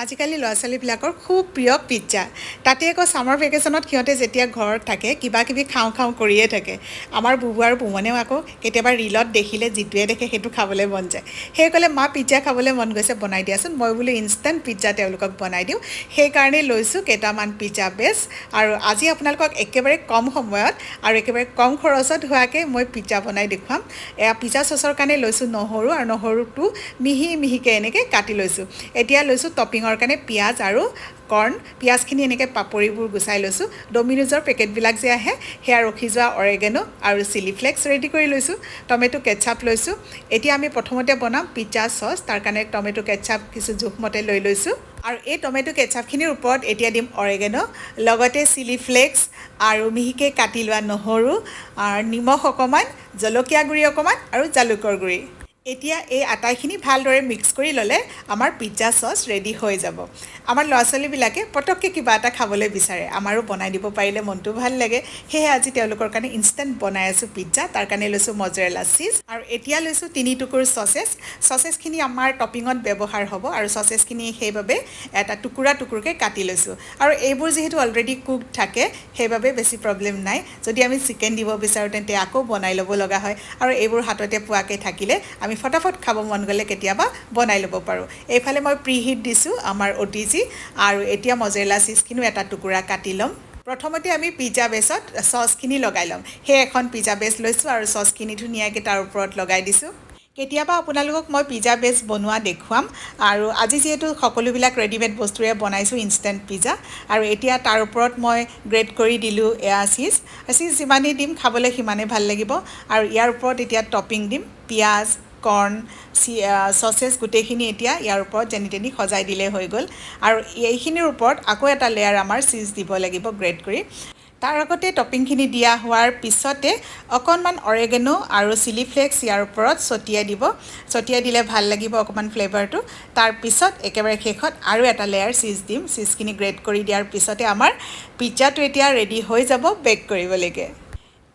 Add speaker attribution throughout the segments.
Speaker 1: আজিকালি ল'ৰা ছোৱালীবিলাকৰ খুব প্ৰিয় পিজ্জা। তাতে আকৌ ছামাৰ ভেকেশ্যনত সিহঁতে যেতিয়া ঘৰত থাকে, কিবা কিবি খাওঁ খাওঁ কৰিয়ে থাকে। আমাৰ বুবু আৰু বুমনেও আকৌ কেতিয়াবা ৰিলত দেখিলে, যিটোৱে দেখে সেইটো খাবলৈ মন যায়। সেই ক'লে, "মা, পিজ্জা খাবলৈ মন গৈছে, বনাই দিয়াচোন।" মই বোলো ইনষ্টেণ্ট পিজ্জা তেওঁলোকক বনাই দিওঁ। সেইকাৰণেই লৈছোঁ কেইটামান পিজ্জা বেছ আৰু আজি আপোনালোকক একেবাৰে কম সময়ত আৰু একেবাৰে কম খৰচত হোৱাকৈ মই পিজ্জা বনাই দেখুৱাম। এয়া পিজ্জা চচৰ কাৰণে লৈছোঁ নহৰু আৰু নহৰুটো মিহি মিহিকৈ এনেকৈ কাটি লৈছোঁ। এতিয়া লৈছোঁ টপিঙৰ কাৰণে পিঁয়াজ আৰু কৰ্ণ। পিঁয়াজখিনি এনেকৈ পাপৰিবোৰ গুচাই লৈছোঁ। ডমিন'জৰ পেকেটবিলাক যে আহে, সেয়া ৰখি যোৱা অৰেগেনো আৰু চিলি ফ্লেক্স ৰেডি কৰি লৈছোঁ। টমেটো কেটচাপ লৈছোঁ। এতিয়া আমি প্ৰথমতে বনাম পিজ্জা চচ। তাৰ কাৰণে টমেটো কেটচাপ কিছু জোখমতে লৈ লৈছোঁ আৰু এই টমেটো কেটচাপখিনিৰ ওপৰত এতিয়া দিম অৰেগেনো, লগতে চিলি ফ্লেক্স আৰু মিহিকৈ কাটি লোৱা নহৰু আৰু নিমখ অকণমান, জলকীয়া গুড়ি অকণমান আৰু জালুকৰ গুড়ি। এতিয়া এই আটাইখিনি ভালদৰে মিক্স কৰি ল'লে আমাৰ পিজ্জা চচ ৰেডি হৈ যাব। আমাৰ ল'ৰা ছোৱালীবিলাকে পটককৈ কিবা এটা খাবলৈ বিচাৰে, আমাৰো বনাই দিব পাৰিলে মনটো ভাল লাগে। সেয়েহে আজি তেওঁলোকৰ কাৰণে ইনষ্টেণ্ট বনাই আছোঁ পিজ্জা। তাৰ কাৰণে লৈছোঁ মজৰেলা চীজ আৰু এতিয়া লৈছোঁ 3 টুকুৰ চচেছ। চচেছখিনি আমাৰ টপিঙত ব্যৱহাৰ হ'ব আৰু চচেছখিনি সেইবাবে এটা টুকুৰা টুকুৰকৈ কাটি লৈছোঁ। আৰু এইবোৰ যিহেতু অলৰেডি কুক থাকে, সেইবাবে বেছি প্ৰব্লেম নাই। যদি আমি চিকেন দিব বিচাৰোঁ, তেন্তে আকৌ বনাই ল'ব লগা হয় আৰু এইবোৰ হাততে পোৱাকৈ থাকিলে আমি ফটাফট খাব মন গ'লে কেতিয়াবা বনাই ল'ব পাৰোঁ। এইফালে মই প্ৰি হিট দিছোঁ আমাৰ অ'টিজি আৰু এতিয়া মজৰেলা চীজখিনিও এটা টুকুৰা কাটি ল'ম। প্ৰথমতে আমি পিজ্জা বেছত চচখিনি লগাই ল'ম। সেই এখন পিজ্জা বেছ লৈছোঁ আৰু চচখিনি ধুনীয়াকৈ তাৰ ওপৰত লগাই দিছোঁ। কেতিয়াবা আপোনালোকক মই পিজ্জা বেছ বনোৱা দেখুৱাম আৰু আজি যিহেতু সকলোবিলাক ৰেডিমেড বস্তুৰে বনাইছোঁ ইনষ্টেণ্ট পিজ্জা। আৰু এতিয়া তাৰ ওপৰত মই গ্ৰেট কৰি দিলোঁ এয়া চীজ। চীজ যিমানেই দিম, খাবলৈ সিমানেই ভাল লাগিব। আৰু ইয়াৰ ওপৰত এতিয়া টপিং দিম। পিঁয়াজ, কৰ্ণ, চচেছ গোটেইখিনি এতিয়া ইয়াৰ ওপৰত যেনি তেনি সজাই দিলে হৈ গ'ল। আৰু এইখিনিৰ ওপৰত আকৌ এটা লেয়াৰ আমাৰ চীজ দিব লাগিব গ্ৰেট কৰি। তাৰ আগতে টপিংখিনি দিয়া হোৱাৰ পিছতে অকণমান অৰেগেনো আৰু চিলি ফ্লেক্স ইয়াৰ ওপৰত ছটিয়াই দিব। ছটিয়াই দিলে ভাল লাগিব অকণমান ফ্লেভাৰটো। তাৰপিছত একেবাৰে শেষত আৰু এটা লেয়াৰ চীজ দিম। চীজখিনি গ্ৰেট কৰি দিয়াৰ পিছতে আমাৰ পিজ্জাটো এতিয়া ৰেডি হৈ যাব বেক কৰিবলৈকে।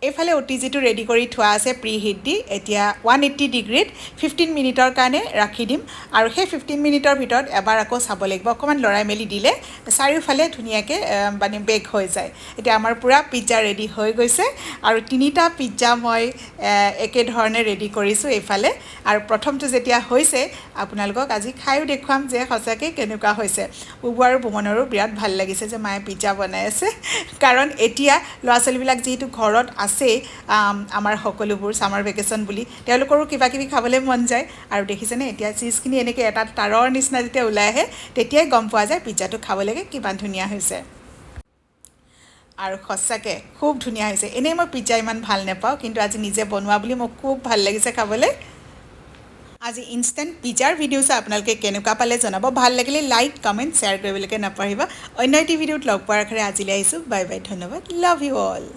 Speaker 1: এইফালে অ'টিজিটো ৰেডি কৰি থোৱা আছে প্ৰি হিট দি। এতিয়া 180 ডিগ্ৰীত 15 মিনিটৰ কাৰণে ৰাখি দিম আৰু সেই 15 মিনিটৰ ভিতৰত এবাৰ আকৌ চাব লাগিব। অকণমান লৰাই মেলি দিলে চাৰিওফালে ধুনীয়াকৈ মানে বেক হৈ যায়। এতিয়া আমাৰ পূৰা পিজ্জা ৰেডি হৈ গৈছে আৰু তিনিটা পিজ্জা মই একেধৰণে ৰেডি কৰিছোঁ এইফালে। আৰু প্ৰথমটো যেতিয়া হৈছে, আপোনালোকক আজি খায়ো দেখুৱাম যে সঁচাকৈ কেনেকুৱা হৈছে। বুবু আৰু বুমনৰো বিৰাট ভাল লাগিছে যে মায়ে পিজ্জা বনাই আছে, কাৰণ এতিয়া ল'ৰা ছোৱালীবিলাক যিহেতু ঘৰত আছেই, আমাৰ সকলোবোৰ ছামাৰ ভেকেশ্যন বুলি তেওঁলোকৰো কিবা কিবি খাবলৈ মন যায়। আৰু দেখিছেনে, এতিয়া চীজখিনি এনেকৈ এটা তাৰৰ নিচিনা যেতিয়া ওলাই আহে, তেতিয়াই গম পোৱা যায় পিজ্জাটো খাবলৈকে কিমান ধুনীয়া হৈছে। আৰু সঁচাকৈ খুব ধুনীয়া হৈছে। এনেই মই পিজ্জা ইমান ভাল নাপাওঁ, কিন্তু আজি নিজে বনোৱা বুলি মোক খুব ভাল লাগিছে খাবলৈ। আজি ইনষ্টেণ্ট পিজ্জাৰ ভিডিঅ' চাই আপোনালোকে কেনেকুৱা পালে জনাব। ভাল লাগিলে লাইক, কমেণ্ট, শ্বেয়াৰ কৰিবলৈকে নাপাহৰিব। অন্য এটি ভিডিঅ'ত লগ পোৱাৰ আশাৰে আজিলৈ আহিছোঁ। বাই বাই, ধন্যবাদ, লাভ you all.